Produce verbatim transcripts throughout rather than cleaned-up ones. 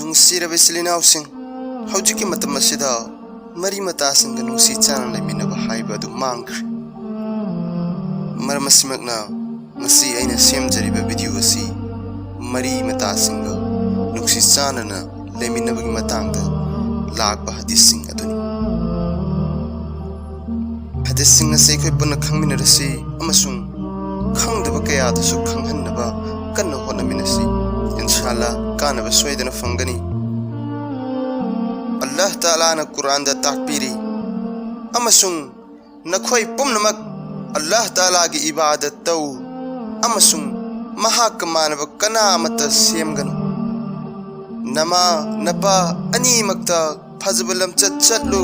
ꯅꯨꯡꯁꯤꯔꯕ ꯏꯆꯤꯜ ꯏꯅꯥꯎꯁꯤꯡ, ꯍꯧꯖꯤꯛꯀꯤ ꯃꯇꯝ ꯑꯁꯤꯗ ꯃꯔꯤ ꯃꯇꯥꯁꯤꯡꯒ ꯅꯨꯡꯁꯤ ꯆꯥꯟꯅ ꯂꯩꯃꯤꯟꯅꯕ ꯍꯥꯏꯕ ꯑꯗꯨ ꯃꯥꯡꯈ꯭ꯔꯦ꯫ ꯃꯔꯝ ꯑꯁꯤꯃꯛꯅ ꯉꯁꯤ ꯑꯩꯅ ꯁꯦꯝꯖꯔꯤꯕ ꯚꯤꯗꯤꯑꯣ ꯑꯁꯤ ꯃꯔꯤ ꯃꯇꯥꯁꯤꯡꯒ ꯅꯨꯡꯁꯤ ꯆꯥꯟꯅꯅ ꯂꯩꯃꯤꯟꯅꯕꯒꯤ ꯃꯇꯥꯡꯗ ꯂꯥꯛꯄ ꯍꯗꯤꯁꯁꯤꯡ ꯑꯗꯨꯅꯤ꯫ ꯍꯗꯤꯁꯁꯤꯡ ꯑꯁꯤ ꯑꯩꯈꯣꯏ ꯄꯨꯟꯅ ꯈꯪꯃꯤꯟꯅꯔꯁꯤ ꯑꯃꯁꯨꯡ ꯈꯪꯗꯕ ꯀꯌꯥꯗꯨꯁꯨ ꯈꯪꯍꯟꯅꯕ ꯀꯟꯅ ꯍꯣꯠꯅꯃꯤꯟꯅꯁꯤ꯫ ꯏꯟꯁꯥ ꯑꯜꯂꯥ, ꯀꯥꯟꯅꯕ ꯁꯣꯏꯗꯅ ꯐꯪꯒꯅꯤ꯫ ꯑꯜꯂꯥꯍ ꯇꯥꯂꯥꯅ ꯀꯨꯔꯥꯟꯗ ꯇꯥꯛꯄꯤꯔꯤ, "ꯑꯃꯁꯨꯡ ꯅꯈꯣꯏ ꯄꯨꯝꯅꯃꯛ ꯑꯜꯂꯥꯍ ꯇꯥꯂꯥꯒꯤ ꯏꯕꯥꯗꯠ ꯇꯧ ꯑꯃꯁꯨꯡ ꯃꯍꯥꯛꯀ ꯃꯥꯟꯅꯕ ꯀꯅꯥ ꯑꯃꯠꯇ ꯁꯦꯝꯒꯅꯨ꯫ ꯅꯃꯥ ꯅꯄꯥ ꯑꯅꯤꯃꯛꯇ ꯐꯖꯕ ꯂꯝꯆꯠ ꯆꯠꯂꯨ꯫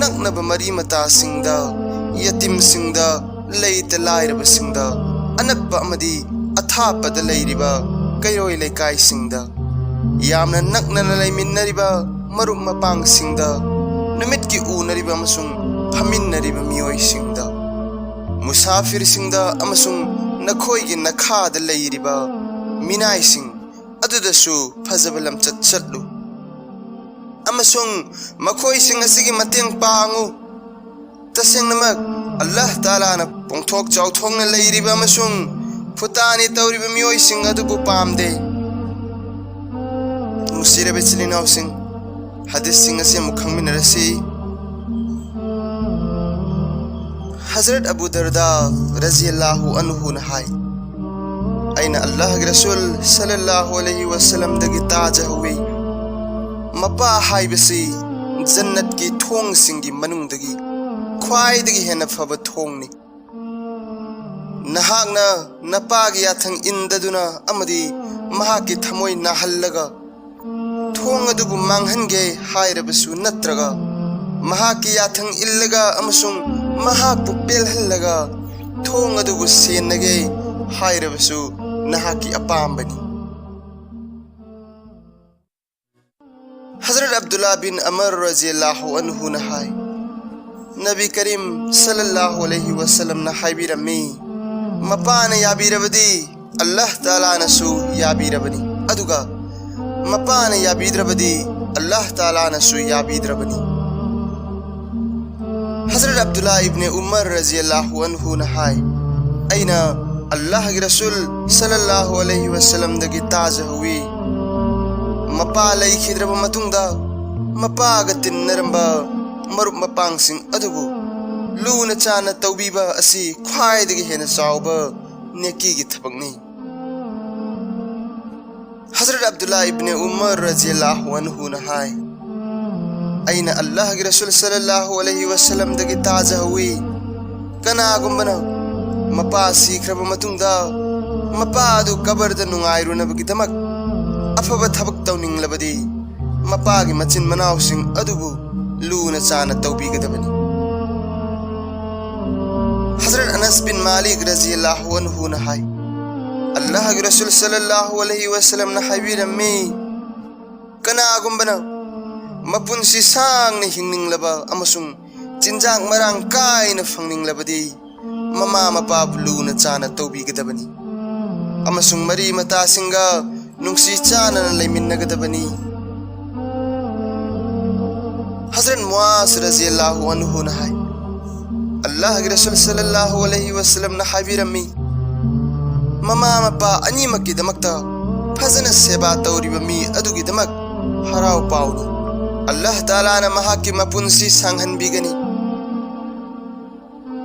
ꯅꯛꯅꯕ ꯃꯔꯤ ꯃꯇꯥꯁꯤꯡꯗ, ꯌꯦꯇꯤꯝꯁꯤꯡꯗ, ꯂꯩꯇ ꯂꯥꯏꯔꯕꯁꯤꯡꯗ, ꯑꯅꯛꯄ ꯑꯃꯗꯤ ꯑꯊꯥꯞꯄꯗ ꯂꯩꯔꯤꯕ ꯀꯩꯔꯣꯏ ꯂꯩꯀꯥꯏꯁꯤꯡꯗ, ꯌꯥꯝꯅ ꯅꯛꯅꯅ ꯂꯩꯃꯤꯟꯅꯔꯤꯕ ꯃꯔꯨꯞ ꯃꯄꯥꯡꯁꯤꯡꯗ, ꯅꯨꯃꯤꯠꯀꯤ ꯎꯅꯔꯤꯕ ꯑꯃꯁꯨꯡ ꯐꯝꯃꯤꯟꯅꯔꯤꯕ ꯃꯤꯑꯣꯏꯁꯤꯡꯗ, ꯃꯨꯁꯥꯐꯤꯔꯁꯤꯡꯗ ꯑꯃꯁꯨꯡ ꯅꯈꯣꯏꯒꯤ ꯅꯈꯥꯗ ꯂꯩꯔꯤꯕ ꯃꯤꯅꯥꯏꯁꯤꯡ ꯑꯗꯨꯗꯁꯨ ꯐꯖꯕ ꯂꯝꯆꯠ ꯆꯠꯂꯨ꯫ ꯑꯃꯁꯨꯡ ꯃꯈꯣꯏꯁꯤꯡ ꯑꯁꯤꯒꯤ ꯃꯇꯦꯡ ꯄꯥꯡꯉꯨ꯫ ꯇꯁꯦꯡꯅꯃꯛ, ꯑꯜꯂꯥꯍ ꯇꯥꯂꯥꯅ ꯄꯣꯡꯊꯣꯛ ꯆꯥꯎꯊꯣꯛꯅ ꯂꯩꯔꯤꯕ ꯑꯃꯁꯨꯡ ꯐꯨꯇꯥꯅꯤ ꯇꯧꯔꯤꯕ ꯃꯤꯑꯣꯏꯁꯤꯡ ꯑꯗꯨꯕꯨ ꯄꯥꯝꯗꯦ꯫" ꯅꯨꯡꯁꯤꯔꯕ ꯏꯆꯤꯜ ꯏꯅꯥꯎꯁꯤꯡ, ꯍꯗꯤꯁꯁꯤꯡ ꯑꯁꯤ ꯑꯃꯨꯛ ꯈꯪꯃꯤꯟꯅꯔꯁꯤ꯫ ꯍꯖꯔꯠ ꯑꯕꯨ ꯗꯔꯗꯥ ꯔꯖꯤꯌꯜꯂꯥꯍꯨ ꯑꯟꯍꯨꯅ ꯍꯥꯏ, "ꯑꯩꯅ ꯑꯜꯂꯥꯍꯒꯤ ꯔꯁꯨꯜ ꯁꯜꯂꯜꯂꯥꯍꯨ ꯑꯂꯩꯍꯤ ꯋꯁꯜꯂꯝꯗꯒꯤ ꯇꯥꯖꯍꯧꯏ, ꯃꯄꯥ ꯍꯥꯏꯕꯁꯤ ꯖꯟꯅꯠꯀꯤ ꯊꯣꯡꯁꯤꯡꯒꯤ ꯃꯅꯨꯡꯗꯒꯤ ꯈ꯭ꯋꯥꯏꯗꯒꯤ ꯍꯦꯟꯅ ꯐꯕ ꯊꯣꯡꯅꯤ꯫ ꯅꯍꯥꯛꯅ ꯅꯄꯥꯒꯤ ꯌꯥꯊꯪ ꯏꯟꯗꯗꯨꯅ ꯑꯃꯗꯤ ꯃꯍꯥꯛꯀꯤ ꯊꯃꯣꯏ ꯅꯥꯍꯜꯂꯒ ꯊꯣꯡ ꯑꯗꯨꯕꯨ ꯃꯥꯡꯍꯟꯒꯦ ꯍꯥꯏꯔꯕꯁꯨ, ꯅꯠꯇ꯭ꯔꯒ ꯃꯍꯥꯛꯀꯤ ꯌꯥꯊꯪ ꯏꯜꯂꯒ ꯑꯃꯁꯨꯡ ꯃꯍꯥꯛꯄꯨ ꯄꯦꯜꯍꯜꯂꯒ ꯊꯣꯡ ꯑꯗꯨꯕꯨ ꯁꯦꯟꯅꯒꯦ ꯍꯥꯏꯔꯕꯁꯨ, ꯅꯍꯥꯛꯀꯤ ꯑꯄꯥꯝꯕꯅꯤ꯫" ꯍꯖꯔꯠ ꯑꯕꯗꯨꯜꯂꯥ ꯕꯤꯟ ꯑꯃꯔ ꯔꯖꯤꯌꯜꯂꯥꯍꯨ ꯑꯟꯍꯨꯅ ꯍꯥꯏ, ꯅꯕꯤ ꯀꯔꯤꯝ ꯁꯜꯂꯜꯂꯥꯍꯨ ꯑꯂꯩꯍꯤ ꯋꯁꯜꯂꯝꯅ ꯍꯥꯏꯕꯤꯔꯝꯃꯤ, "ꯃꯄꯥꯅ ꯌꯥꯕꯤꯔꯕꯗꯤ ꯑꯜꯂꯥꯍ ꯇꯥꯂꯥꯅꯁꯨ ꯌꯥꯕꯤꯔꯕꯅꯤ, ꯑꯗꯨꯒ ꯃꯄꯥꯅ ꯌꯥꯕꯤꯗ꯭ꯔꯕꯗꯤ ꯑꯜꯂꯥꯍ ꯇꯥꯂꯥꯅꯁꯨ ꯌꯥꯕꯤꯗ꯭ꯔꯕꯅꯤ꯫ ꯍꯖꯔꯠ ꯑꯕꯗꯨꯜꯂꯥ ꯏꯕꯅꯦ ꯎꯃꯔ ꯔꯖꯤꯌꯜꯂꯥꯍꯨ ꯑꯟꯍꯨꯅ ꯍꯥꯏ, "ꯑꯩꯅ ꯑꯜꯂꯥꯍꯒꯤ ꯔꯁꯨꯜ ꯁꯜꯂꯜꯂꯥꯍꯨ ꯑꯂꯩꯍꯤ ꯋꯁꯜꯂꯝꯗꯒꯤ ꯇꯥꯖꯍꯧꯋꯤ, ꯃꯄꯥ ꯂꯩꯈꯤꯗ꯭ꯔꯕ ꯃꯇꯨꯡꯗ ꯃꯄꯥꯒ ꯇꯤꯟꯅꯔꯝꯕ ꯃꯔꯨꯞ ꯃꯄꯥꯡꯁꯤꯡ ꯑꯗꯨꯕꯨ ꯂꯨꯅ ꯆꯥꯟꯅ ꯇꯧꯕꯤꯕ ꯑꯁꯤ ꯈ꯭ꯋꯥꯏꯗꯒꯤ ꯍꯦꯟꯅ ꯆꯥꯎꯕ ꯅꯦꯀꯤꯒꯤ ꯊꯕꯛꯅꯤ"꯫ ꯍꯖꯔꯠ ꯑꯕꯗꯨꯜꯂꯥ ꯏꯕꯅꯦ ꯎꯃꯔ ꯔꯖꯤꯌꯜꯂꯥꯍꯨ ꯑꯟꯍꯨꯅ ꯍꯥꯏ, "ꯑꯩꯅ ꯑꯜꯂꯥꯍꯒꯤ ꯔꯁꯨꯜ ꯁꯜꯂꯜꯂꯥꯍꯨ ꯑꯂꯩꯍꯤ ꯋꯁꯜꯂꯝꯗꯒꯤ ꯇꯥꯖꯍꯧꯋꯤ, ꯀꯅꯥꯒꯨꯝꯕꯅ ꯃꯄꯥ ꯁꯤꯈ꯭ꯔꯕ ꯃꯇꯨꯡꯗ ꯃꯄꯥ ꯑꯗꯨ ꯀꯕꯔꯗ ꯅꯨꯡꯉꯥꯏꯔꯨꯅꯕꯒꯤꯗꯃꯛ ꯑꯐꯕ ꯊꯕꯛ ꯇꯧꯅꯤꯡꯂꯕꯗꯤ ꯃꯄꯥꯒꯤ ꯃꯆꯤꯟ ꯃꯅꯥꯎꯁꯤꯡ ꯑꯗꯨꯕꯨ ꯂꯨꯅ ꯆꯥꯟꯅ ꯇꯧꯕꯤꯒꯗꯕꯅꯤ"꯫ ꯍꯖꯔꯠ ꯑꯅꯁ ꯕꯤꯟ ꯃꯥꯂꯤꯛ ꯔꯖꯤꯌꯜꯂꯥꯍꯨ ꯑꯟꯍꯨꯅ ꯍꯥꯏ, ꯑꯜꯂꯥꯍꯒꯤ ꯔꯁꯨꯜ ꯁꯜꯂꯜꯂꯥꯍꯨ ꯑꯂꯩꯍꯤ ꯋꯁꯜꯂꯝꯅ ꯍꯥꯏꯕꯤꯔꯝꯃꯤ, "ꯀꯅꯥꯒꯨꯝꯕꯅ ꯃꯄꯨꯟꯁꯤ ꯁꯥꯡꯅ ꯍꯤꯡꯅꯤꯡꯂꯕ ꯑꯃꯁꯨꯡ ꯆꯤꯟꯖꯥꯛ ꯃꯔꯥꯡ ꯀꯥꯏꯅ ꯐꯪꯅꯤꯡꯂꯕꯗꯤ ꯃꯃꯥ ꯃꯄꯥꯕꯨ ꯂꯨꯅ ꯆꯥꯟꯅ ꯇꯧꯕꯤꯒꯗꯕꯅꯤ ꯑꯃꯁꯨꯡ ꯃꯔꯤ ꯃꯇꯥꯁꯤꯡꯒ ꯅꯨꯡꯁꯤ ꯆꯥꯟꯅꯅ ꯂꯩꯃꯤꯟꯅꯒꯗꯕꯅꯤ"꯫ ꯍꯖꯔꯠ ꯃꯨꯑꯥꯖ ꯔꯖꯤꯌꯜꯂꯥꯍꯨ ꯑꯟꯍꯨꯅ ꯍꯥꯏ, ꯑꯜꯂꯥꯍꯒꯤ ꯔꯁꯨꯜ ꯁꯜꯂꯜꯂꯥꯍꯨ ꯑꯂꯩꯍꯤ ꯋꯁꯜꯂꯝꯅ ꯍꯥꯏꯕꯤꯔꯝꯃꯤ, "ꯃꯃꯥ ꯃꯄꯥ ꯑꯅꯤꯃꯛꯀꯤꯗꯃꯛꯇ ꯐꯖꯅ ꯁꯦꯕꯥ ꯇꯧꯔꯤꯕ ꯃꯤ ꯑꯗꯨꯒꯤꯗꯃꯛ ꯍꯔꯥꯎ ꯄꯥꯎꯅꯤ꯫ ꯑꯜꯂꯥꯍ ꯇꯥꯂꯥꯅ ꯃꯍꯥꯛꯀꯤ ꯃꯄꯨꯟꯁꯤ ꯁꯥꯡꯍꯟꯕꯤꯒꯅꯤ"꯫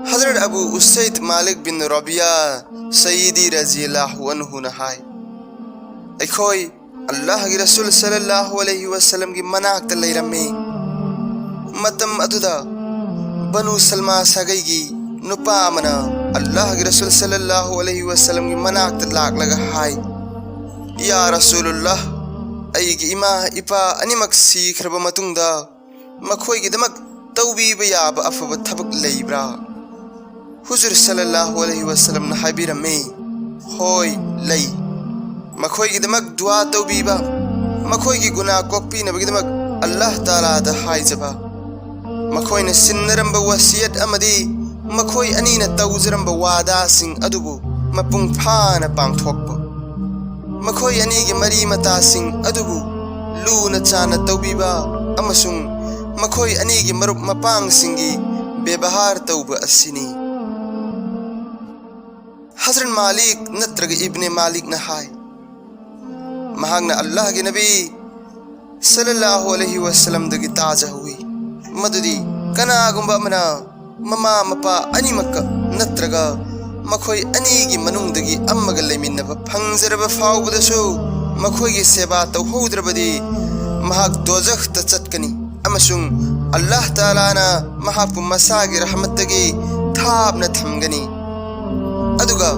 ꯍꯖꯔꯠ ꯑꯕꯨ ꯎꯁꯩꯗ ꯃꯥꯂꯤꯛ ꯕꯤꯟ ꯔꯕꯤꯌꯥ ꯁꯌꯤꯗꯤ ꯔꯖꯤꯌꯜꯂꯥꯍꯨ ꯑꯟꯍꯨꯅ ꯍꯥꯏ, ꯑꯩꯈꯣꯏ ꯑꯜꯂꯥꯍꯒꯤ ꯔꯁꯨꯜ ꯁꯜꯂꯜꯂꯥꯍꯨ ꯑꯂꯩꯍꯤ ꯋꯁꯜꯂꯝꯒꯤ ꯃꯅꯥꯛꯇ ꯂꯩꯔꯝꯃꯤ꯫ ꯃꯇꯝ ꯑꯗꯨꯗ ꯕꯅꯨ ꯁꯜꯃꯥ ꯁꯥꯒꯩꯒꯤ ꯅꯨꯄꯥ ꯑꯃꯅ ꯑꯜꯂꯥꯍꯒꯤ ꯔꯁꯨꯜ ꯁꯜꯂꯜꯂꯥꯍꯨ ꯑꯂꯩꯍꯤ ꯋꯁꯜꯂꯝꯒꯤ ꯃꯅꯥꯛꯇ ꯂꯥꯛꯂꯒ ꯍꯥꯏ, "ꯌꯥ ꯔꯁꯨꯂꯨꯜꯂꯥꯍ, ꯑꯩꯒꯤ ꯏꯃꯥ ꯏꯄꯥ ꯑꯅꯤꯃꯛ ꯁꯤꯈ꯭ꯔꯕ ꯃꯇꯨꯡꯗ ꯃꯈꯣꯏꯒꯤꯗꯃꯛ ꯇꯧꯕꯤꯕ ꯌꯥꯕ ꯑꯐꯕ ꯊꯕꯛ ꯂꯩꯕ꯭ꯔꯥ?" ꯍꯨꯖꯨꯔ ꯁꯜꯂꯜꯂꯥꯍꯨ ꯑꯂꯩꯍꯤ ꯋꯁꯜꯂꯝꯅ ꯍꯥꯏꯕꯤꯔꯝꯃꯤ, "ꯍꯣꯏ, ꯂꯩ꯫ ꯃꯈꯣꯏꯒꯤꯗꯃꯛ ꯗꯨꯋꯥ ꯇꯧꯕꯤꯕ, ꯃꯈꯣꯏꯒꯤ ꯒꯨꯅꯥ ꯀꯣꯛꯄꯤꯅꯕꯒꯤꯗꯃꯛ ꯑꯜꯂꯥꯍ ꯇꯥꯂꯥꯗ ꯍꯥꯏꯖꯕ, ꯃꯈꯣꯏꯅ ꯁꯤꯟꯅꯔꯝꯕ ꯋꯁꯤꯌꯠ ꯑꯃꯗꯤ ꯃꯈꯣꯏ ꯑꯅꯤꯅ ꯇꯧꯖꯔꯝꯕ ꯋꯥꯗꯥꯁꯤꯡ ꯑꯗꯨꯕꯨ ꯃꯄꯨꯡ ꯐꯥꯅ ꯄꯥꯡꯊꯣꯛꯄ, ꯃꯈꯣꯏ ꯑꯅꯤꯒꯤ ꯃꯔꯤ ꯃꯇꯥꯁꯤꯡ ꯑꯗꯨꯕꯨ ꯂꯨꯅ ꯆꯥꯟꯅ ꯇꯧꯕꯤꯕ ꯑꯃꯁꯨꯡ ꯃꯈꯣꯏ ꯑꯅꯤꯒꯤ ꯃꯔꯨꯞ ꯃꯄꯥꯡꯁꯤꯡꯒꯤ ꯕꯦꯕꯍꯥꯔ ꯇꯧꯕ ꯑꯁꯤꯅꯤ꯫ ꯍꯖꯔꯠ ꯃꯥꯂꯤꯛ ꯅꯠꯇ꯭ꯔꯒ ꯏꯕꯅꯦ ꯃꯥꯂꯤꯛꯅ ꯍꯥꯏ, ꯃꯍꯥꯛꯅ ꯑꯜꯂꯥꯍꯒꯤ ꯅꯕꯤ ꯁꯜꯂꯜꯂꯥꯍꯨ ꯑꯂꯩꯍꯤ ꯋꯁꯜꯂꯝꯗꯒꯤ ꯇꯥꯖꯍꯧꯏ ꯃꯗꯨꯗꯤ ꯀꯅꯥꯒꯨꯝꯕ ꯑꯃꯅ ꯃꯃꯥ ꯃꯄꯥ ꯑꯅꯤꯃꯛꯀ ꯅꯠꯇ꯭ꯔꯒ ꯃꯈꯣꯏ ꯑꯅꯤꯒꯤ ꯃꯅꯨꯡꯗꯒꯤ ꯑꯃꯒ ꯂꯩꯃꯤꯟꯅꯕ ꯐꯪꯖꯔꯕ ꯐꯥꯎꯕꯗꯁꯨ ꯃꯈꯣꯏꯒꯤ ꯁꯦꯕꯥ ꯇꯧꯍꯧꯗ꯭ꯔꯕꯗꯤ ꯃꯍꯥꯛ ꯗꯣꯖꯈꯇ ꯆꯠꯀꯅꯤ ꯑꯃꯁꯨꯡ ꯑꯜꯂꯥꯍ ꯇꯥꯂꯥꯅ ꯃꯍꯥꯛꯄꯨ ꯃꯁꯥꯒꯤ ꯔꯍꯃꯠꯇꯒꯤ ꯊꯥꯞꯅ ꯊꯝꯒꯅꯤ꯫ ꯑꯗꯨꯒ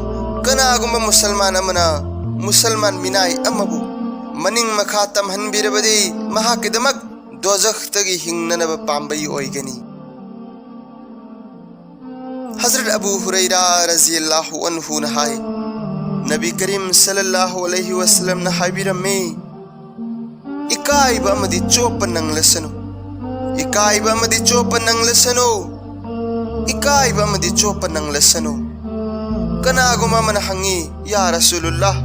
ꯀꯅꯥꯒꯨꯝꯕ ꯃꯨꯁꯜꯃꯥꯟ ꯑꯃꯅ ꯃꯨꯁꯜꯃꯥꯟ ꯃꯤꯅꯥꯏ ꯑꯃꯕꯨ ꯃꯅꯤꯡ ꯃꯈꯥ ꯇꯝꯍꯟꯕꯤꯔꯕꯗꯤ ꯃꯍꯥꯛꯀꯤꯗꯃꯛ ꯗꯣꯖꯈꯇꯒꯤ ꯍꯤꯡꯅꯅꯕ ꯄꯥꯝꯕꯩ ꯑꯣꯏꯒꯅꯤ꯫ ꯍꯖꯔꯠ ꯑꯕꯨ ꯍꯨꯔꯩꯔꯥ ꯔꯖꯤꯌꯜꯂꯥꯍꯨ ꯑꯟꯍꯨꯅ ꯍꯥꯏ, ꯅꯕꯤ ꯀꯔꯤꯝ ꯁꯜꯂꯜꯂꯥꯍꯨ ꯑꯂꯩꯍꯤ ꯋꯁꯜꯂꯝꯅ ꯍꯥꯏꯕꯤꯔꯝꯃꯤ, "ꯏꯀꯥꯏꯕ ꯑꯃꯗꯤ ꯆꯣꯞꯄ ꯅꯪꯂꯁꯅꯨ, ꯏꯀꯥꯏꯕ ꯑꯃꯗꯤ ꯆꯣꯞꯄ ꯅꯪꯂꯁꯅꯨ, ꯏꯀꯥꯏꯕ ꯑꯃꯗꯤ ꯆꯣꯞꯄ ꯅꯪꯂꯁꯅꯨ"꯫ ꯀꯅꯥꯒꯨꯝꯕ ꯑꯃꯅ ꯍꯪꯉꯤ, "ꯌꯥ ꯔꯁꯨꯂꯨꯜꯂꯥꯍ,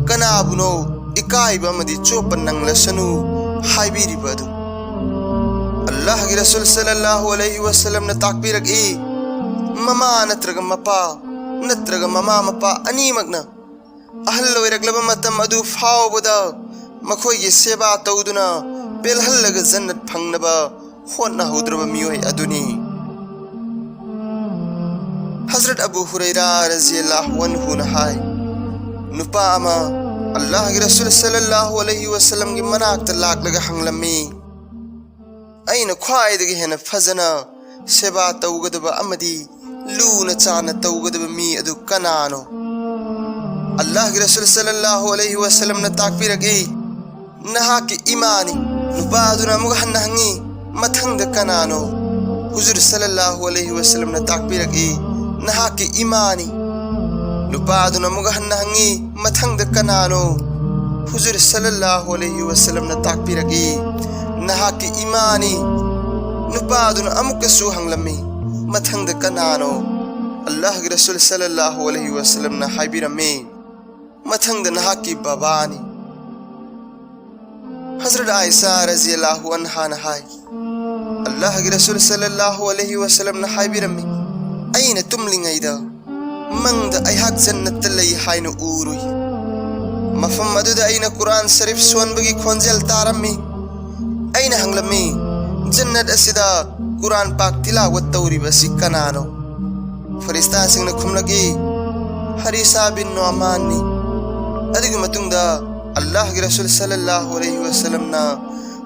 ꯀꯅꯥꯕꯨꯅꯣ ꯏꯀꯥꯏꯕ ꯑꯃꯗꯤ ꯆꯣꯞꯄ ꯅꯪꯂꯁꯅꯨ ꯍꯥꯏꯕꯤꯔꯤꯕ ꯑꯗꯨ?" ꯑꯜꯂꯥꯍꯒꯤ ꯔꯁꯨꯜ ꯁꯜꯂꯜꯂꯥꯍꯨ ꯑꯂꯩꯍꯤ ꯋꯁꯜꯂꯝꯅ ꯇꯥꯛꯄꯤꯔꯛꯏ, ꯃꯃꯥ ꯅꯠꯇ꯭ꯔꯒ ꯃꯄꯥ ꯅꯠꯇ꯭ꯔꯒ ꯃꯃꯥ ꯃꯄꯥ ꯑꯅꯤꯃꯛꯅ ꯑꯍꯜ ꯑꯣꯏꯔꯛꯂꯕ ꯃꯇꯝ ꯑꯗꯨ ꯐꯥꯎꯕꯗ ꯃꯈꯣꯏꯒꯤ ꯁꯦꯕꯥ ꯇꯧꯗꯨꯅ ꯄꯦꯜꯍꯜꯂꯒ ꯖꯟꯅꯠ ꯐꯪꯅꯕ ꯍꯣꯠꯅꯍꯧꯗ꯭ꯔꯕ ꯃꯤꯑꯣꯏ ꯑꯗꯨꯅꯤ꯫ ꯍꯖꯔꯠ ꯑꯕꯨ ꯍꯨꯔꯩꯔꯥ ꯔꯖꯤꯌꯜꯂꯥꯍꯨ ꯑꯟꯍꯨꯅ ꯍꯥꯏ, ꯅꯨꯄꯥ ꯑꯃ ꯑꯜꯂꯥꯍꯒꯤ ꯔꯁꯨꯜ ꯁꯜꯂꯜꯂꯥꯍꯨ ꯑꯂꯩꯍꯤ ꯋꯁꯜꯂꯝꯒꯤ ꯃꯅꯥꯛꯇ ꯂꯥꯛꯂꯒ ꯍꯪꯂꯝꯃꯤ, "ꯑꯩꯅ ꯈ꯭ꯋꯥꯏꯗꯒꯤ ꯍꯦꯟꯅ ꯐꯖꯅ ꯁꯦꯕꯥ ꯇꯧꯒꯗꯕ ꯑꯃꯗꯤ ꯂꯨꯅ ꯆꯥꯟꯅ ꯇꯧꯒꯗꯕ ꯃꯤ ꯑꯗꯨ ꯀꯅꯥꯅꯣ?" ꯑꯜꯂꯥꯍꯒꯤ ꯔꯁꯨꯜ ꯁꯜꯂꯜꯂꯥꯍꯨ ꯑꯂꯩꯍꯤ ꯋꯁꯜꯂꯝꯅ ꯇꯥꯛꯄꯤꯔꯛꯏ, "ꯅꯍꯥꯛꯀꯤ ꯏꯃꯥꯅꯤ"꯫ ꯅꯨꯄꯥ ꯑꯗꯨꯅ ꯑꯃꯨꯛ ꯍꯟꯅ ꯍꯪꯉꯤ, "ꯃꯊꯪꯗ ꯀꯅꯥꯅꯣ?" ꯍꯨꯖꯨꯔ ꯁꯜꯂꯜꯂꯥꯍꯨ ꯑꯂꯩꯍꯤ ꯋꯁꯜꯂꯝꯅ ꯇꯥꯛꯄꯤꯔꯛꯏ, "ꯅꯍꯥꯛꯀꯤ ꯏꯃꯥꯅꯤ"꯫ ꯅꯨꯄꯥ ꯑꯗꯨꯅ ꯑꯃꯨꯛ ꯍꯟꯅ ꯍꯪꯉꯤ, "ꯃꯊꯪꯗ ꯀꯅꯥꯅꯣ?" ꯍꯨꯖꯨꯔ ꯁꯜꯂꯜꯂꯥꯍꯨ ꯑꯂꯩꯍꯤ ꯋꯁꯜꯂꯝꯅ ꯇꯥꯛꯄꯤꯔꯛꯏ, "ꯅꯍꯥꯛꯀꯤ ꯏꯃꯥꯅꯤ"꯫ ꯅꯨꯄꯥ ꯑꯗꯨꯅ ꯑꯃꯨꯛꯀꯁꯨ ꯍꯪꯂꯝꯃꯤ, "ꯃꯊꯪꯗ ꯀꯅꯥꯅꯣ?" ꯑꯜꯂꯥꯍꯒꯤ ꯔꯁꯨꯜ ꯁꯜꯂꯜꯂꯥꯍꯨ ꯑꯂꯩꯍꯤ ꯋꯁꯜꯂꯝꯅ ꯍꯥꯏꯕꯤꯔꯝꯃꯤ, ꯃꯊꯪꯗ ꯅꯍꯥꯛꯀꯤ ꯕꯕꯥꯅꯤ꯫ ꯍꯖꯔꯠ ꯑꯥꯏꯁꯥ ꯔꯖꯤꯌꯜꯂꯥꯍꯨ ꯑꯟꯍꯥꯅ ꯍꯥꯏ, ꯑꯜꯂꯥꯍꯒꯤ ꯔꯁꯨꯜ ꯁꯜꯂꯜꯂꯥꯍꯨ ꯑꯂꯩꯍꯤ ꯋꯁꯜꯂꯝꯅ ꯍꯥꯏꯕꯤꯔꯝꯃꯤ, "ꯑꯩꯅ ꯇꯨꯝꯂꯤꯉꯩꯗ ꯃꯪꯗ ꯑꯩꯍꯥꯛ ꯖꯟꯅꯠꯇ ꯂꯩ ꯍꯥꯏꯅ ꯎꯔꯨꯏ꯫ ꯃꯐꯝ ꯑꯗꯨꯗ ꯑꯩꯅ ꯀꯨꯔꯥꯟ ꯁꯔꯤꯐ ꯁꯣꯟꯕꯒꯤ ꯈꯣꯟꯖꯦꯜ ꯇꯥꯔꯝꯃꯤ꯫ ꯑꯩꯅ ꯍꯪꯂꯝꯃꯤ, 'ꯖꯟꯅꯠ ꯑꯁꯤꯗ ꯀꯨꯔꯥꯟ ꯄꯥꯛ ꯇꯤꯂꯥꯋꯠ ꯇꯧꯔꯤꯕ ꯑꯁꯤ ꯀꯅꯥꯅꯣ?' ꯐꯔꯤꯁꯇꯥꯁꯤꯡꯅ ꯈꯨꯝꯂꯛꯏ, 'ꯍꯔꯤꯁꯥ ꯕꯤꯟ ꯅꯣꯃꯥꯟꯅꯤ꯫ ꯑꯗꯨꯒꯤ ꯃꯇꯨꯡꯗ ꯑꯜꯂꯥꯍꯒꯤ ꯔꯁꯨꯜ ꯁꯜꯂꯜꯂꯥꯍꯨ ꯑꯂꯩꯍꯤ ꯋꯁꯜꯂꯝꯅ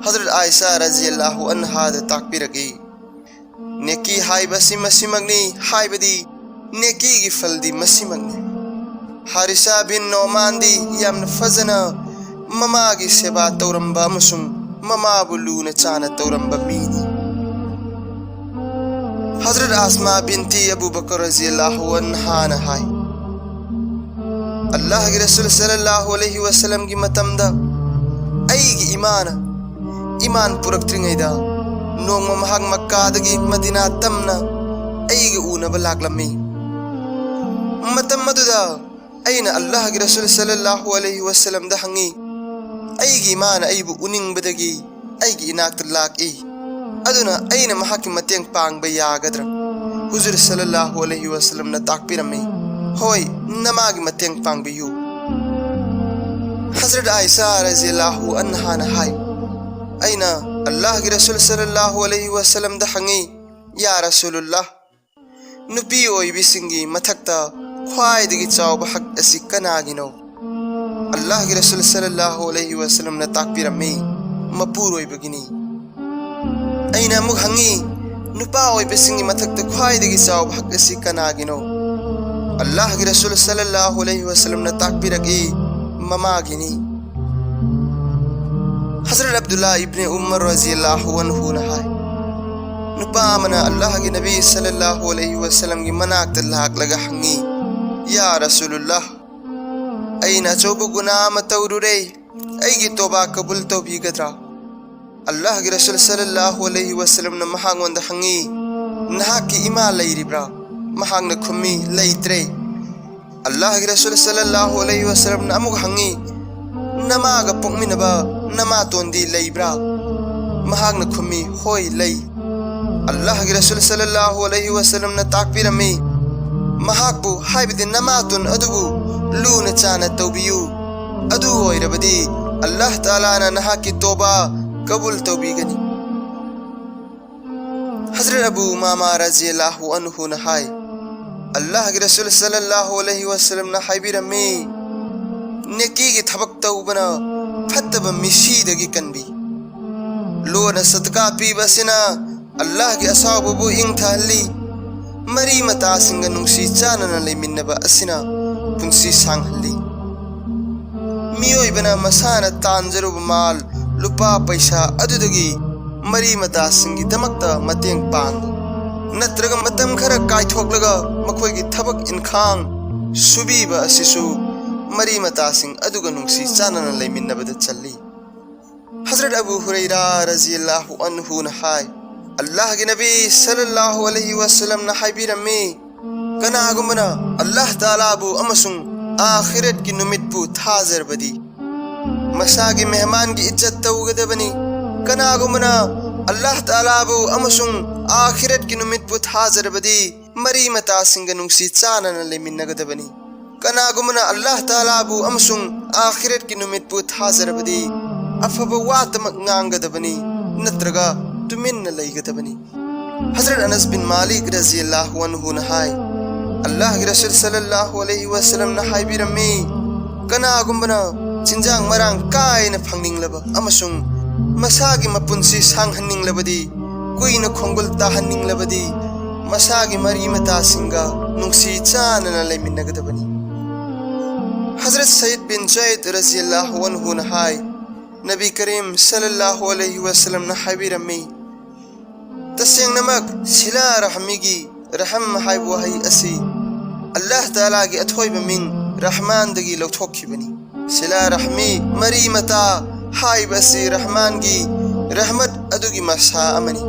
ꯍꯖꯔꯠ ꯑꯥꯏꯁꯥ ꯔꯖꯤꯌꯜꯂꯥꯍꯨ ꯑꯟꯍꯥꯗ ꯇꯥꯛꯄꯤꯔꯛꯏ, "ꯅꯦꯀꯤ ꯍꯥꯏꯕꯁꯤ ꯃꯁꯤꯃꯛꯅꯤ, ꯍꯥꯏꯕꯗꯤ ꯅꯦꯀꯤꯒꯤ ꯐꯜꯗꯤ ꯃꯁꯤꯃꯛꯅꯤ"꯫ ꯍꯥꯔꯤꯁꯥ ꯕꯤꯟ ꯅꯣꯃꯥꯟꯗꯤ ꯌꯥꯝꯅ ꯐꯖꯅ ꯃꯃꯥꯒꯤ ꯁꯦꯕꯥ ꯇꯧꯔꯝꯕ ꯑꯃꯁꯨꯡ ꯃꯃꯥꯕꯨ ꯂꯨꯅ ꯆꯥꯅ ꯇꯧꯔꯝꯕ ꯃꯤꯅꯤ꯫ ꯍꯖꯔꯠ ꯑꯁꯃꯥ ꯕꯤꯟꯇꯤ ꯑꯕꯨ ꯕꯀꯔ ꯔꯖꯤꯌꯜꯂꯥꯍꯨ ꯑꯟꯍꯥꯅ ꯍꯥꯏ, "ꯑꯜꯂꯥꯍꯒꯤ ꯔꯁꯨꯜ ꯁꯜꯂꯜꯂꯥꯍꯨ ꯑꯂꯩꯍꯤ ꯋꯁꯜꯂꯝꯒꯤ ꯃꯇꯝꯗ ꯑꯩꯒꯤ ꯏꯃꯥꯅ ꯏꯃꯥꯟ ꯄꯨꯔꯛꯇ꯭ꯔꯤꯉꯩꯗ ꯅꯣꯡꯃ ꯃꯍꯥꯛ ꯃꯛꯀꯥꯗꯒꯤ ꯃꯗꯤꯅꯥ ꯇꯝꯅ ꯑꯩꯒ ꯎꯅꯕ ꯂꯥꯛꯂꯝꯃꯤ꯫ ꯃꯇꯝ ꯑꯗꯨꯗ ꯑꯩꯅ ꯑꯜꯂꯥꯍꯒꯤ ꯔꯁꯨꯜ ꯁꯜꯂꯜꯂꯥꯍꯨ ꯑꯂꯩꯍꯤ ꯋꯁꯜꯂꯝꯗ ꯍꯪꯉꯤ, ꯑꯩꯒꯤ ꯏꯃꯥꯅ ꯑꯩꯕꯨ ꯎꯅꯤꯡꯕꯗꯒꯤ ꯑꯩꯒꯤ ꯏꯅꯥꯛꯇ ꯂꯥꯛꯏ, ꯑꯗꯨꯅ ꯑꯩꯅ ꯃꯍꯥꯛꯀꯤ ꯃꯇꯦꯡ ꯄꯥꯡꯕ ꯌꯥꯒꯗ꯭ꯔꯥ?" ꯍꯨꯖꯨꯔ ꯁꯜꯂꯜꯂꯥꯍꯨ ꯑꯂꯩꯍꯤ ꯋꯁꯜꯂꯝꯅ ꯇꯥꯛꯄꯤꯔꯝꯃꯤ, "ꯍꯣꯏ, ꯅꯃꯥꯒꯤ ꯃꯇꯦꯡ ꯄꯥꯡꯕꯤꯌꯨ"꯫ ꯍꯖꯔꯠ ꯑꯥꯏꯁꯥ ꯔꯖꯤꯌꯜꯂꯥꯍꯨ ꯑꯟꯍꯥꯅ ꯍꯥꯏ, ꯑꯩꯅ ꯑꯜꯂꯥꯍꯒꯤ ꯔꯁꯨꯜ ꯁꯜꯂꯜꯂꯥꯍꯨ ꯑꯂꯩꯍꯤ ꯋꯁꯜꯂꯝꯗ ꯍꯪꯉꯤ, "ꯌꯥ ꯔꯁꯨꯂꯨꯜꯂꯥꯍ, ꯅꯨꯄꯤ ꯑꯣꯏꯕꯤꯁꯤꯡꯒꯤ ꯃꯊꯛꯇ ꯈ꯭ꯋꯥꯏꯗꯒꯤ ꯆꯥꯎꯕ ꯍꯛ ꯑꯁꯤ ꯀꯅꯥꯒꯤꯅꯣ?" ꯑꯜꯂꯥꯍꯒꯤ ꯔꯁꯨꯜ ꯁꯜꯂꯜꯂꯥꯍꯨ ꯑꯂꯩꯍꯤ ꯋꯁꯜꯂꯝꯅ ꯇꯥꯛꯄꯤꯔꯝꯃꯤ, "ꯃꯄꯨꯔꯣꯏꯕꯒꯤꯅꯤ"꯫ ꯑꯩꯅ ꯑꯃꯨꯛ ꯍꯪꯉꯤ, "ꯅꯨꯄꯥ ꯑꯣꯏꯕꯁꯤꯡꯒꯤ ꯃꯊꯛꯇ ꯈ꯭ꯋꯥꯏꯗꯒꯤ ꯆꯥꯎꯕ ꯍꯛ ꯑꯁꯤ ꯀꯅꯥꯒꯤꯅꯣ?" ꯑꯜꯂꯥꯍꯒꯤ ꯔꯁꯨꯜ ꯁꯜꯂꯜꯂꯥꯍꯨ ꯑꯂꯩꯍꯤ ꯋꯁꯜꯂꯝꯅ ꯇꯥꯛꯄꯤꯔꯛꯏ, "ꯃꯃꯥꯒꯤꯅꯤ"꯫ ꯍꯖꯔꯠ ꯑꯕꯗꯨꯜꯂꯥ ꯏꯕꯅꯦ ꯎꯃꯔ ꯔꯖꯤꯌꯜꯂꯥꯍꯨ ꯑꯟꯍꯨꯅ ꯍꯥꯏ, ꯅꯨꯄꯥ ꯑꯃꯅ ꯑꯜꯂꯥꯍꯒꯤ ꯅꯕꯤ ꯁꯜꯂꯜꯂꯥꯍꯨ ꯑꯂꯩꯍꯤ ꯋꯁꯜꯂꯝꯒꯤ ꯃꯅꯥꯛꯇ ꯂꯥꯛꯂꯒ ꯍꯪꯉꯤ, "ꯌꯥ ꯔꯁꯨꯂꯨꯜꯂꯥꯍ, ꯑꯩꯅ ꯑꯆꯧꯕ ꯒꯨꯅꯥ ꯑꯃ ꯇꯧꯔꯨꯔꯦ, ꯑꯩꯒꯤ ꯇꯣꯕꯥ ꯀꯕꯨꯜ ꯇꯧꯕꯤꯒꯗ꯭ꯔꯥ?" ꯑꯜꯂꯥꯍꯒꯤ ꯔꯁꯨꯜ ꯁꯜꯂꯜꯂꯥꯍꯨ ꯑꯂꯩꯍꯤ ꯋꯁꯜꯂꯝꯅ ꯃꯍꯥꯛꯉꯣꯟꯗ ꯍꯪꯉꯤ, "ꯅꯍꯥꯛꯀꯤ ꯏꯃꯥ ꯂꯩꯔꯤꯕ꯭ꯔꯥ?" ꯃꯍꯥꯛꯅ ꯈꯨꯝꯃꯤ, "ꯂꯩꯇ꯭ꯔꯦ"꯫ ꯑꯜꯂꯥꯍꯒꯤ ꯔꯁꯨꯜ ꯁꯜꯂꯜꯂꯥꯍꯨ ꯑꯂꯩꯍꯤ ꯋꯥꯁꯜꯂꯝꯅ ꯑꯃꯨꯛ ꯍꯪꯉꯤ, "ꯅꯃꯥꯒ ꯄꯣꯛꯃꯤꯟꯅꯕ ꯅꯃꯥꯇꯣꯟꯗꯤ ꯂꯩꯕ꯭ꯔꯥ?" ꯃꯍꯥꯛꯅ ꯈꯨꯝꯃꯤ, "ꯍꯣꯏ, ꯂꯩ꯫" ꯑꯜꯂꯥꯍꯒꯤ ꯔꯁꯨꯜ ꯁꯜꯂꯜꯂꯥꯍꯨ ꯑꯂꯩꯍꯤ ꯋꯥꯁꯜꯂꯝꯅ ꯇꯥꯛꯄꯤꯔꯝꯃꯤ, "ꯃꯍꯥꯛꯄꯨ, ꯍꯥꯏꯕꯗꯤ ꯅꯃꯥꯇꯣꯟ ꯑꯗꯨꯕꯨ, ꯂꯨꯅ ꯆꯥꯅ ꯇꯧꯕꯤꯌꯨ꯫ ꯑꯗꯨ ꯑꯣꯏꯔꯕꯗꯤ ꯑꯜꯂꯥꯍ ꯇꯥꯂꯥꯅ ꯅꯍꯥꯛꯀꯤ ꯇꯣꯕꯥ ꯀꯕꯨꯜ ꯇꯧꯕꯤꯒꯅꯤ꯫" ꯍꯖꯔꯠ ꯑꯕꯨ ꯎꯃꯥꯃꯥ ꯔꯖꯤꯌꯜꯂꯥꯍꯨ ꯑꯟꯍꯨꯅ ꯍꯥꯏ, ꯑꯜꯂꯥꯍꯒꯤ ꯔꯁꯨꯜ ꯁꯜꯂꯜꯂꯥꯍꯨ ꯑꯂꯩꯍꯤ ꯋꯥꯁꯜꯂꯝꯅ ꯍꯥꯏꯕꯤꯔꯝꯃꯤ, "ꯅꯦꯀꯤꯒꯤ ꯊꯕꯛ ꯇꯧꯕꯅ ꯐꯠꯇꯕ ꯃꯤꯁꯤꯗꯒꯤ ꯀꯟꯕꯤ꯫ ꯂꯣꯟꯅ ꯁꯗꯀꯥ ꯄꯤꯕ ꯑꯁꯤꯅ ꯑꯜꯂꯥꯍꯒꯤ ꯑꯁꯥꯎꯕꯕꯨ ꯏꯪꯊꯍꯜꯂꯤ꯫ ꯃꯔꯤ ꯃꯇꯥꯁꯤꯡꯒ ꯅꯨꯡꯁꯤ ꯆꯥꯟꯅꯅ ꯂꯩꯃꯤꯟꯅꯕ ꯑꯁꯤꯅ ꯄꯨꯟꯁꯤ ꯁꯥꯡꯍꯜꯂꯤ꯫" ꯃꯤꯑꯣꯏꯕꯅ ꯃꯁꯥꯅ ꯇꯥꯟꯖꯔꯨꯕ ꯃꯥꯜ, ꯂꯨꯄꯥ ꯄꯩꯁꯥ ꯑꯗꯨꯗꯒꯤ ꯃꯔꯤ ꯃꯇꯥꯁꯤꯡꯒꯤꯗꯃꯛꯇ ꯃꯇꯦꯡ ꯄꯥꯡꯕ, ꯅꯠꯇ꯭ꯔꯒ ꯃꯇꯝ ꯈꯔ ꯀꯥꯏꯊꯣꯛꯂꯒ ꯃꯈꯣꯏꯒꯤ ꯊꯕꯛ ꯏꯟꯈꯥꯡ ꯁꯨꯕꯤꯕ ꯑꯁꯤꯁꯨ ꯃꯔꯤ ꯃꯇꯥꯁꯤꯡ ꯑꯗꯨꯒ ꯅꯨꯡꯁꯤ ꯆꯥꯟꯅꯅ ꯂꯩꯃꯤꯟꯅꯕꯗ ꯆꯜꯂꯤ꯫ ꯍꯖꯔꯠ ꯑꯕꯨ ꯍꯨꯔꯩꯔꯥ ꯔꯖꯤꯌꯜꯂꯥꯍꯨ ꯑꯟꯍꯨꯅ ꯍꯥꯏ, ꯑꯜꯂꯥꯍꯒꯤ ꯅꯕꯤ ꯁꯜꯂꯜꯂꯥꯍꯨ ꯑꯂꯩꯍꯤ ꯋꯥꯁꯜꯂꯝꯅ ꯍꯥꯏꯕꯤꯔꯝꯃꯤ, "ꯀꯅꯥꯒꯨꯝꯕꯅ ꯑꯜꯂꯥꯍ ꯇꯥꯂꯥꯕꯨ ꯑꯃꯁꯨꯡ ꯑꯥꯈꯤꯔꯠꯀꯤ ꯅꯨꯃꯤꯠꯄꯨ ꯊꯥꯖꯔꯕꯗꯤ, ꯃꯁꯥꯒꯤ ꯃꯦꯍꯃꯥꯟꯒꯤ ꯏꯖꯠ ꯇꯧꯒꯗꯕꯅꯤ꯫ ꯀꯅꯥꯒꯨꯝꯕꯅ ꯑꯜꯂꯥꯍ ꯇꯥꯂꯥꯕꯨ ꯑꯃꯁꯨꯡ ꯑꯥꯈꯤꯔꯠꯀꯤ ꯅꯨꯃꯤꯠꯄꯨ ꯊꯥꯖꯔꯕꯗꯤ, ꯃꯔꯤ ꯃꯇꯥꯁꯤꯡꯒ ꯅꯨꯡꯁꯤ ꯆꯥꯟꯅꯅ ꯂꯩꯃꯤꯟꯅꯒꯗꯕꯅꯤ꯫ ꯀꯅꯥꯒꯨꯝꯕꯅ ꯑꯜꯂꯥꯍ ꯇꯥꯂꯥꯕꯨ ꯑꯃꯁꯨꯡ ꯑꯥꯈꯤꯔꯠꯀꯤ ꯅꯨꯃꯤꯠꯄꯨ ꯊꯥꯖꯔꯕꯗꯤ, ꯑꯐꯕ ꯋꯥꯇꯃꯛ ꯉꯥꯡꯒꯗꯕꯅꯤ, ꯅꯠꯇ꯭ꯔꯒ ꯇꯨꯃꯤꯟꯅ ꯂꯩꯒꯗꯕꯅꯤ꯫" ꯍꯖꯔꯠ ꯑꯅꯁ ꯕꯤꯟ ꯃꯥꯂꯤꯛ ꯔꯖꯤꯌꯜꯂꯥꯍꯨ ꯑꯟꯍꯨꯅ ꯍꯥꯏ, ꯑꯜꯂꯥꯍꯒꯤ ꯔꯁꯨꯜ ꯁꯜꯂꯜꯂꯥꯍꯨ ꯑꯂꯩꯍꯤ ꯋꯥꯁꯜꯂꯝꯅ ꯍꯥꯏꯕꯤꯔꯝꯃꯤ, "ꯀꯅꯥꯒꯨꯝꯕꯅ ꯆꯤꯟꯖꯥꯛ ꯃꯔꯥꯡ ꯀꯥꯏꯅ ꯐꯪꯅꯤꯡꯂꯕ ꯑꯃꯁꯨꯡ ꯃꯁꯥꯒꯤ ꯃꯄꯨꯟꯁꯤ ꯁꯥꯡꯍꯟꯅꯤꯡꯂꯕꯗꯤ, ꯀꯨꯏꯅ ꯈꯣꯡꯒꯨꯜ ꯇꯥꯍꯟꯅꯤꯡꯂꯕꯗꯤ, ꯃꯁꯥꯒꯤ ꯃꯔꯤ ꯃꯇꯥꯁꯤꯡꯒ ꯅꯨꯡꯁꯤ ꯆꯥꯟꯅꯅ ꯂꯩꯃꯤꯟꯅꯒꯗꯕꯅꯤ꯫" ꯍꯖꯔꯠ ꯁꯌꯤꯗ ꯕꯤꯟ ꯖꯩꯗ ꯔꯖꯤꯌꯜꯂꯥꯍꯨ ꯑꯟꯍꯨꯅ ꯍꯥꯏ, ꯅꯕꯤ ꯀꯔꯤꯝ ꯁꯜꯂꯜꯂꯥꯍꯨ ꯑꯂꯩꯍꯤ ꯋꯥꯁꯜꯂꯝꯅ ꯍꯥꯏꯕꯤꯔꯝꯃꯤ, "ꯇꯁꯦꯡꯅꯃꯛ ꯁꯤꯂꯥ ꯔꯍꯃꯤꯒꯤ ꯔꯍꯝ ꯍꯥꯏꯕ ꯋꯥꯍꯩ ꯑꯁꯤ ꯑꯜꯂꯥꯍ ꯇꯥꯂꯥꯒꯤ ꯑꯊꯣꯏꯕ ꯃꯤꯡ ꯔꯍꯃꯥꯟꯗꯒꯤ ꯂꯧꯊꯣꯛꯈꯤꯕꯅꯤ꯫ ꯁꯤꯂꯥ ꯔꯍꯃꯤ, ꯃꯔꯤ ꯃꯇꯥ, ꯍꯥꯏꯕ ꯑꯁꯤ ꯔꯍꯃꯥꯟꯒꯤ ꯔꯍꯃꯠ ꯑꯗꯨꯒꯤ ꯃꯁꯥ ꯑꯃꯅꯤ꯫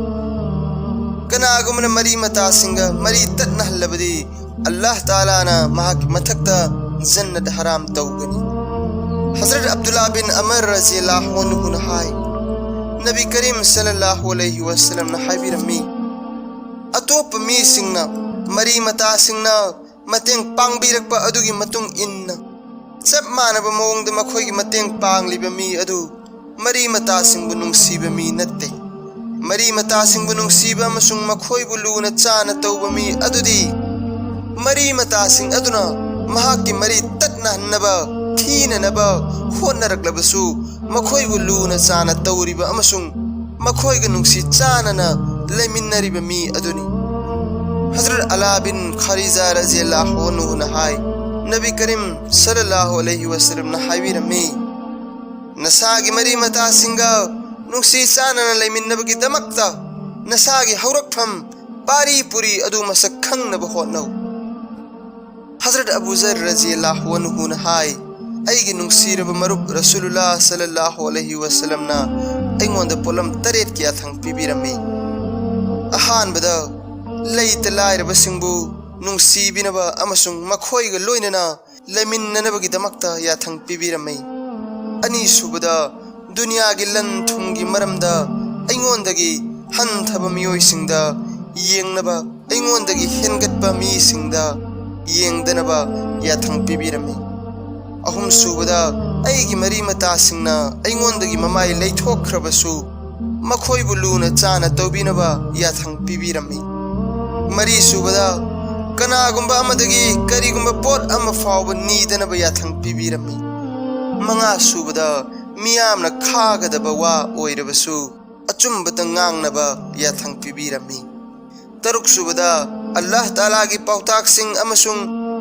ꯀꯅꯥꯒꯨꯝꯕꯅ ꯃꯔꯤ ꯃꯇꯥꯁꯤꯡꯒ ꯃꯔꯤ ꯇꯠꯅꯍꯜꯂꯕꯗꯤ, ꯑꯜꯂꯥꯍ ꯇꯥꯂꯥꯅ ꯃꯍꯥꯛꯀꯤ ꯃꯊꯛꯇ ꯖꯟꯅꯠ ꯍꯔꯥꯝ ꯇꯧꯒꯅꯤ꯫ ꯍꯖꯔꯠ ꯑꯕꯗꯨꯜꯂꯥ ꯕꯤꯟ ꯑꯃꯔ ꯔꯖꯤꯌꯜꯂꯥꯍꯨ ꯑꯟꯍꯨꯅ ꯍꯥꯏ, ꯅꯕꯤ ꯀꯔꯤꯝ ꯁꯜꯂꯜꯂꯥꯍꯨ ꯑꯂꯩꯍꯤ ꯋꯁꯜꯂꯝꯅ ꯍꯥꯏꯕꯤꯔꯝꯃꯤ, ꯑꯇꯣꯞꯄ ꯃꯤꯁꯤꯡꯅ, ꯃꯔꯤ ꯃꯇꯥꯁꯤꯡꯅ ꯃꯇꯦꯡ ꯄꯥꯡꯕꯤꯔꯛꯄ ꯑꯗꯨꯒꯤ ꯃꯇꯨꯡ ꯏꯟꯅ, ꯆꯞ ꯃꯥꯟꯅꯕ ꯃꯑꯣꯡꯗ ꯃꯈꯣꯏꯒꯤ ꯃꯇꯦꯡ ꯄꯥꯡꯂꯤꯕ ꯃꯤ ꯑꯗꯨ ꯃꯔꯤ ꯃꯇꯥꯁꯤꯡꯕꯨ ꯅꯨꯡꯁꯤꯕ ꯃꯤ ꯅꯠꯇꯦ꯫ ꯃꯔꯤ ꯃꯇꯥꯁꯤꯡꯕꯨ ꯅꯨꯡꯁꯤꯕ ꯑꯃꯁꯨꯡ ꯃꯈꯣꯏꯕꯨ ꯂꯨꯅ ꯆꯥꯅ ꯇꯧꯕ ꯃꯤ ꯑꯗꯨꯗꯤ ꯃꯔꯤ ꯃꯇꯥꯁꯤꯡ ꯑꯗꯨꯅ ꯃꯍꯥꯛꯀꯤ ꯃꯔꯤ ꯇꯠꯅꯍꯟꯅꯕ, ꯊꯤꯅꯅꯕ ꯍꯣꯠꯅꯔꯛꯂꯕꯁꯨ, ꯃꯈꯣꯏꯕꯨ ꯂꯨꯅ ꯆꯥꯅ ꯇꯧꯔꯤꯕ ꯑꯃꯁꯨꯡ ꯃꯈꯣꯏꯒ ꯅꯨꯡꯁꯤ ꯆꯥꯟꯅꯅ ꯂꯩꯃꯤꯟꯅꯔꯤꯕ ꯃꯤ ꯑꯗꯨꯅꯤ꯫ ꯍꯖꯔꯠ ꯑꯂꯥ ꯕꯤꯟ ꯈꯥꯔꯤꯖꯥ ꯔꯖꯤꯌꯜꯂꯥꯍꯨ ꯑꯟꯍꯨꯅ ꯍꯥꯏ, ꯅꯕꯤ ꯀꯔꯤꯝ ꯁꯜꯂꯜꯂꯥꯍꯨ ꯑꯂꯩꯍꯤ ꯋꯁꯜꯂꯝꯅ ꯍꯥꯏꯕꯤꯔꯝꯃꯤ, ꯅꯁꯥꯒꯤ ꯃꯔꯤ ꯃꯇꯥꯁꯤꯡꯒ ꯅꯨꯡꯁꯤ ꯆꯥꯟꯅꯅ ꯂꯩꯃꯤꯟꯅꯕꯒꯤꯗꯃꯛꯇ ꯅꯁꯥꯒꯤ ꯍꯧꯔꯛꯐꯝ, ꯄꯥꯔꯤ ꯄꯨꯔꯤ ꯑꯗꯨ ꯃꯁꯛ ꯈꯪꯅꯕ ꯍꯣꯠꯅꯧ꯫ ꯍꯖꯔꯠ ꯑꯕꯨ ꯖꯔ ꯔꯖꯤꯌꯜꯂꯥꯍꯨ ꯑꯟꯍꯨꯅ ꯍꯥꯏ, ꯑꯩꯒꯤ ꯅꯨꯡꯁꯤꯔꯕ ꯃꯔꯨꯞ ꯔꯁꯨꯂꯨꯜꯂꯥ ꯁꯜꯂꯜꯂꯥꯍꯨ ꯑꯂꯩꯍꯤ ꯋꯁꯜꯂꯝꯅ ꯑꯩꯉꯣꯟꯗ ꯄꯣꯠꯂꯝ ꯇꯔꯦꯠꯀꯤ ꯌꯥꯊꯪ ꯄꯤꯕꯤꯔꯝꯃꯤ꯫ ꯑꯍꯥꯟꯕꯗ, ꯂꯩꯇ ꯂꯥꯏꯔꯕꯁꯤꯡꯕꯨ ꯅꯨꯡꯁꯤꯕꯤꯅꯕ ꯑꯃꯁꯨꯡ ꯃꯈꯣꯏꯒ ꯂꯣꯏꯅꯅ ꯂꯩꯃꯤꯟꯅꯅꯕꯒꯤꯗꯃꯛꯇ ꯌꯥꯊꯪ ꯄꯤꯕꯤꯔꯝꯃꯤ꯫ ꯑꯅꯤꯁꯨꯕꯗ, ꯗꯨꯅꯤꯌꯥꯒꯤ ꯂꯟ ꯊꯨꯝꯒꯤ ꯃꯔꯝꯗ ꯑꯩꯉꯣꯟꯗꯒꯤ ꯍꯟꯊꯕ ꯃꯤꯑꯣꯏꯁꯤꯡꯗ ꯌꯦꯡꯅꯕ, ꯑꯩꯉꯣꯟꯗꯒꯤ ꯍꯦꯟꯒꯠꯄ ꯃꯤꯁꯤꯡꯗ ꯌꯦꯡꯗꯅꯕ ꯌꯥꯊꯪ ꯄꯤꯕꯤꯔꯝꯃꯤ꯫ ꯑꯍꯨꯝꯁꯨꯕꯗ, ꯑꯩꯒꯤ ꯃꯔꯤ ꯃꯇꯥꯁꯤꯡꯅ ꯑꯩꯉꯣꯟꯗꯒꯤ ꯃꯃꯥꯏ ꯂꯩꯊꯣꯛꯈ꯭ꯔꯕꯁꯨ, ꯃꯈꯣꯏꯕꯨ ꯂꯨꯅ ꯆꯥꯅ ꯇꯧꯕꯤꯅꯕ ꯌꯥꯊꯪ ꯄꯤꯕꯤꯔꯝꯃꯤ꯫ ꯃꯔꯤꯁꯨꯕꯗ, ꯀꯅꯥꯒꯨꯝꯕ ꯑꯃꯗꯒꯤ ꯀꯔꯤꯒꯨꯝꯕ ꯄꯣꯠ ꯑꯃ ꯐꯥꯎꯕ ꯅꯤꯗꯅꯕ ꯌꯥꯊꯪ ꯄꯤꯕꯤꯔꯝꯃꯤ꯫ ꯃꯉꯥꯁꯨꯕꯗ, ꯃꯤꯌꯥꯝꯅ ꯈꯥꯒꯗꯕ ꯋꯥ ꯑꯣꯏꯔꯕꯁꯨ, ꯑꯆꯨꯝꯕꯇ ꯉꯥꯡꯅꯕ ꯌꯥꯊꯪ ꯄꯤꯕꯤꯔꯝꯃꯤ꯫ ꯇꯔꯨꯛꯁꯨꯕꯗ, ꯑꯜꯂꯥꯍ ꯇꯥꯂꯥꯒꯤ ꯄꯥꯎꯇꯥꯛꯁꯤꯡ ꯑꯃꯁꯨꯡ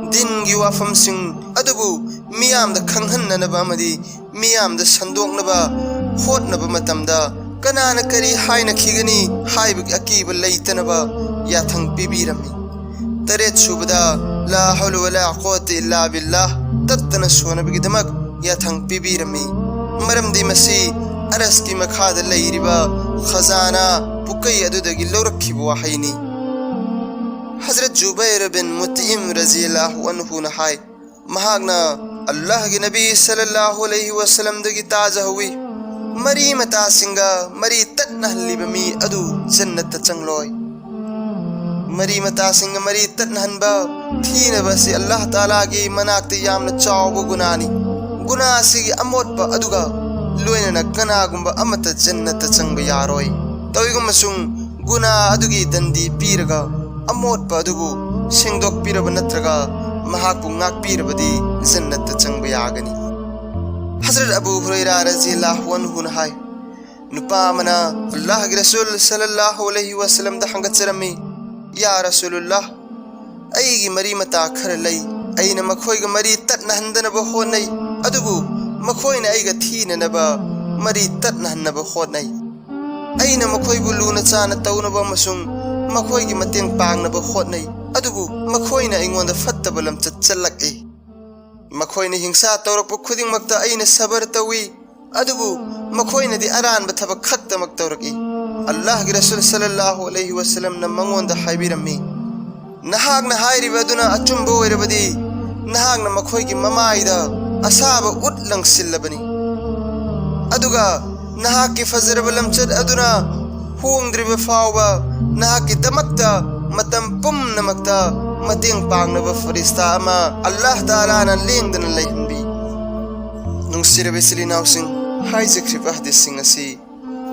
ꯗꯤꯟꯒꯤ ꯋꯥꯐꯝꯁꯤꯡ ꯑꯗꯨꯕꯨ ꯃꯤꯌꯥꯝꯗ ꯈꯪꯍꯟꯅꯅꯕ ꯑꯃꯗꯤ ꯃꯤꯌꯥꯝꯗ ꯁꯟꯗꯣꯛꯅꯕ ꯍꯣꯠꯅꯕ ꯃꯇꯝꯗ, ꯀꯅꯥꯅ ꯀꯔꯤ ꯍꯥꯏꯅꯈꯤꯒꯅꯤ ꯍꯥꯏꯕꯒꯤ ꯑꯀꯤꯕ ꯂꯩꯇꯅꯕ ꯌꯥꯊꯪ ꯄꯤꯕꯤꯔꯝꯃꯤ꯫ ꯇꯔꯦꯠꯁꯨꯕꯗ, ꯂꯥ ꯍꯧꯂ ꯋꯂꯥ ꯀꯨꯋꯥꯇ ꯏꯜꯂꯥ ꯕꯤꯜꯂꯥꯍ ꯇꯠꯇꯅ ꯁꯣꯟꯅꯕꯒꯤꯗꯃꯛ ꯌꯥꯊꯪ ꯄꯤꯕꯤꯔꯝꯃꯤ, ꯃꯔꯝꯗꯤ ꯃꯁꯤ ꯑꯔꯁꯀꯤ ꯃꯈꯥꯗ ꯂꯩꯔꯤꯕ ꯈꯖꯥꯅꯥ ꯄꯨꯀꯩ ꯑꯗꯨꯗꯒꯤ ꯂꯧꯔꯛꯈꯤꯕ ꯋꯥꯍꯩꯅꯤ꯫ ꯍꯖꯔꯠ ꯖꯨꯕꯩꯔ ꯕꯤꯟ ꯃꯨꯠꯏꯝ ꯔꯖꯤꯌꯜꯂꯥꯍꯨ ꯑꯟꯍꯨꯅ ꯍꯥꯏ, ꯃꯍꯥꯛꯅ ꯑꯜꯂꯥꯍꯒꯤ ꯅꯕꯤ ꯁꯜꯂꯜꯂꯥꯍꯨ ꯑꯂꯩꯍꯤ ꯋꯁꯜꯂꯝꯗꯒꯤ ꯇꯥꯖꯍꯧꯋꯤ, ꯃꯔꯤ ꯃꯇꯥꯁꯤꯡꯒ ꯃꯔꯤ ꯇꯠꯅꯍꯜꯂꯤꯕ ꯃꯤ ꯑꯗꯨ ꯖꯟꯅꯠꯇ ꯆꯪꯂꯣꯏ꯫ ꯃꯔꯤ ꯃꯇꯥꯁꯤꯡꯒ ꯃꯔꯤ ꯇꯠꯅꯍꯟꯕ, ꯊꯤꯅꯕ ꯑꯁꯤ ꯑꯜꯂꯥꯍ ꯇꯥꯂꯥꯒꯤ ꯃꯅꯥꯛꯇ ꯌꯥꯝꯅ ꯆꯥꯎꯕ ꯒꯨꯅꯥꯅꯤ꯫ ꯒꯨꯅꯥ ꯑꯁꯤꯒꯤ ꯑꯃꯣꯠꯄ ꯑꯗꯨꯒ ꯂꯣꯏꯅꯅ ꯀꯅꯥꯒꯨꯝꯕ ꯑꯃꯠꯇ ꯖꯟꯅꯠꯇ ꯆꯪꯕ ꯌꯥꯔꯣꯏ꯫ ꯇꯧꯏꯒꯨꯝꯕꯁꯨꯡ ꯒꯨꯅꯥ ꯑꯗꯨꯒꯤ ꯗꯟꯗꯤ ꯄꯤꯔꯒ ꯑꯃꯣꯠꯄ ꯑꯗꯨꯕꯨ ꯁꯦꯡꯗꯣꯛꯄꯤꯔꯕ ꯅꯠꯇ꯭ꯔꯒ ꯃꯍꯥꯛꯄꯨ ꯉꯥꯛꯄꯤꯔꯕꯗꯤ ꯖꯟꯅꯠꯇ ꯆꯪꯕ ꯌꯥꯒꯅꯤ꯫ ꯍꯖꯔꯠ ꯑꯕꯨ ꯍꯨꯔꯩꯔꯥ ꯔꯖꯤꯌꯜꯂꯥꯍꯨ ꯑꯟꯍꯨꯅ ꯍꯥꯏ, ꯅꯨꯄꯥ ꯑꯃꯅ ꯑꯜꯂꯥꯍꯒꯤ ꯔꯁꯨꯜ ꯁꯜꯂꯜꯂꯥꯍꯨ ꯑꯂꯩꯍꯤ ꯋꯁꯜꯂꯝꯗ ꯍꯪꯒꯠꯆꯔꯝꯃꯤ, "ꯌꯥ ꯔꯁꯨꯂꯨꯜꯂꯥꯍ, ꯑꯩꯒꯤ ꯃꯔꯤ ꯃꯇꯥ ꯈꯔ ꯂꯩ꯫ ꯑꯩꯅ ꯃꯈꯣꯏꯒ ꯃꯔꯤ ꯇꯠꯅꯍꯟꯗꯅꯕ ꯍꯣꯠꯅꯩ, ꯑꯗꯨꯕꯨ ꯃꯈꯣꯏꯅ ꯑꯩꯒ ꯊꯤꯅꯅꯕ ꯃꯔꯤ ꯇꯠꯅꯍꯟꯅꯕ ꯍꯣꯠꯅꯩ꯫ ꯑꯩꯅ ꯃꯈꯣꯏꯕꯨ ꯂꯨꯅ ꯆꯥꯅ ꯇꯧꯅꯕ ꯑꯃꯁꯨꯡ ꯃꯈꯣꯏꯒꯤ ꯃꯇꯦꯡ ꯄꯥꯡꯅꯕ ꯍꯣꯠꯅꯩ, ꯑꯗꯨꯕꯨ ꯃꯈꯣꯏꯅ ꯑꯩꯉꯣꯟꯗ ꯐꯠꯇꯕ ꯂꯝꯆꯠ ꯆꯠꯂꯛꯏ꯫ ꯃꯈꯣꯏꯅ ꯍꯤꯡꯁꯥ ꯇꯧꯔꯛꯄ ꯈꯨꯗꯤꯡꯃꯛꯇ ꯑꯩꯅ ꯁꯕꯔ ꯇꯧꯏ, ꯑꯗꯨꯕꯨ ꯃꯈꯣꯏꯅꯗꯤ ꯑꯔꯥꯟꯕ ꯊꯕꯛ ꯈꯛꯇꯃꯛ ꯇꯧꯔꯛꯏ꯫" ꯑꯜꯂꯥꯍꯒꯤ ꯔꯁꯨꯜ ꯁꯜꯂꯜꯂꯥꯍꯨ ꯑꯂꯩꯍꯤ ꯋꯁꯜꯂꯝꯅ ꯃꯉꯣꯟꯗ ꯍꯥꯏꯕꯤꯔꯝꯃꯤ, "ꯅꯍꯥꯛꯅ ꯍꯥꯏꯔꯤꯕ ꯑꯗꯨꯅ ꯑꯆꯨꯝꯕ ꯑꯣꯏꯔꯕꯗꯤ, ꯅꯍꯥꯛꯅ ꯃꯈꯣꯏꯒꯤ ꯃꯃꯥꯏꯗ ꯑꯁꯥꯕ ꯎꯠ ꯂꯪꯁꯤꯜꯂꯕꯅꯤ꯫ ꯑꯗꯨꯒ ꯅꯍꯥꯛꯀꯤ ꯐꯖꯔꯕ ꯂꯝꯆꯠ ꯑꯗꯨꯅ ꯍꯣꯡꯗ꯭ꯔꯤꯕ ꯐꯥꯎꯕ ꯅꯍꯥꯛꯀꯤꯗꯃꯛꯇ ꯃꯇꯝ ꯄꯨꯝꯅꯃꯛꯇ ꯃꯇꯦꯡ ꯄꯥꯡꯅꯕ ꯐꯔꯤꯁꯇꯥ ꯑꯃ ꯑꯜꯂꯥꯍ ꯇꯥꯂꯥꯅ ꯂꯦꯡꯗꯅ ꯂꯩꯍꯟꯕꯤ꯫" ꯅꯨꯡꯁꯤꯔꯕ ꯏꯆꯤꯜ ꯏꯅꯥꯎꯁꯤꯡ, ꯍꯥꯏꯖꯈ꯭ꯔꯤꯕ ꯍꯗꯤꯁꯁꯤꯡ ꯑꯁꯤ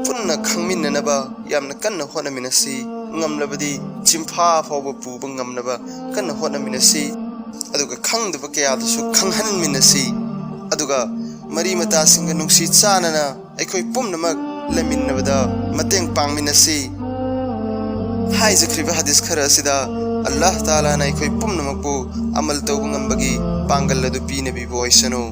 ꯄꯨꯟꯅ ꯈꯪꯃꯤꯟꯅꯅꯕ ꯌꯥꯝꯅ ꯀꯟꯅ ꯍꯣꯠꯅꯃꯤꯟꯅꯁꯤ꯫ ꯉꯝꯂꯕꯗꯤ ꯆꯤꯟꯐꯥ ꯐꯥꯎꯕ ꯄꯨꯕ ꯉꯝꯅꯕ ꯀꯟꯅ ꯍꯣꯠꯅꯃꯤꯟꯅꯁꯤ꯫ ꯑꯗꯨꯒ ꯈꯪꯗꯕ ꯀꯌꯥꯗꯨꯁꯨ ꯈꯪꯍꯟꯃꯤꯟꯅꯁꯤ꯫ ꯑꯗꯨꯒ ꯃꯔꯤ ꯃꯇꯥꯁꯤꯡꯒ ꯅꯨꯡꯁꯤ ꯆꯥꯟꯅꯅ ꯑꯩꯈꯣꯏ ꯄꯨꯝꯅꯃꯛ ꯂꯩꯃꯤꯟꯅꯕꯗ ꯃꯇꯦꯡ ꯄꯥꯡꯃꯤꯟꯅꯁꯤ꯫ ꯍꯥꯏꯖꯈ꯭ꯔꯤꯕ ꯍꯗꯤꯁ ꯈꯔ ꯑꯁꯤꯗ ꯑꯜꯂꯥꯍ ꯇꯥꯂꯥꯅ ꯑꯩꯈꯣꯏ ꯄꯨꯝꯅꯃꯛꯄꯨ ꯑꯃꯜ ꯇꯧꯕ ꯉꯝꯕꯒꯤ ꯄꯥꯡꯒꯜ ꯑꯗꯨ ꯄꯤꯅꯕꯤꯕ ꯑꯣꯏꯁꯅꯨ꯫